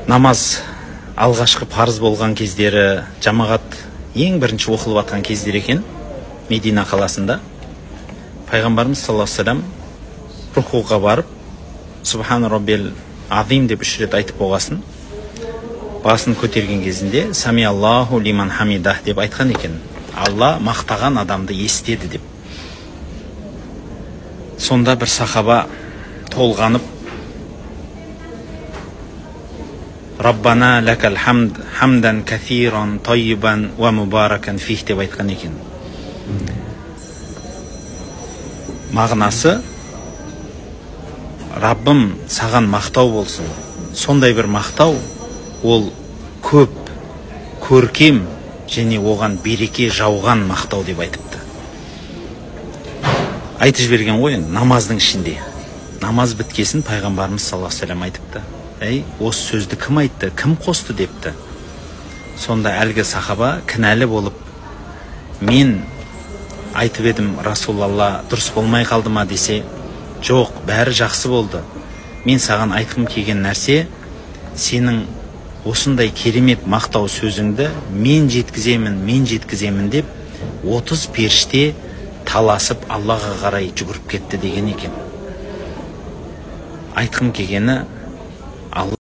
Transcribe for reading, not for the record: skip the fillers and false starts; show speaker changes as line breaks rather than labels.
Намаз алғашқы парыз болған кездері, жамағат ең бірінші оқылып атқан кездер екен Медина қаласында. Пайғамбарымыз саллаллаху алейхи вассалам рукуға барып, Субхан Роббил Азим деп 3 рет айтып болғасын, басын көтерген кезінде Сами Аллаху лиман хамидах деп айтқан екен. Алла мақтаған адамды естеді деп. Сонда бір сахаба толғанып, Раббана лакал хамд хамдан каthиран тайибан ва мубаракан фих деп айтқан екен. Мағынасы, Раббым саған мақтау болсын. Сондай бір мақтау, ол көп, көркем және оған береке жауған мақтау деп айтыпты. Айтып жіберген ғой енді намаздың ішінде. Намаз біткесін пайғамбарымыз саллаллаху алейхи вассалам айтыпты. Әй, осы сөзді кім айтты, кім қосты депті. Сонда әлгі сахаба кінәлі болып, мен айтып едім, Расулалла, дұрыс болмай қалды ма десе, жоқ, бәрі жақсы болды. Мен саған айтқым келген нәрсе, сенің осындай керемет мақтау сөзіңді мен жеткіземін, мен жеткіземін деп 30 періште таласып Аллаға қарай жүгіріп кетті деген екен. Айтқым келгені,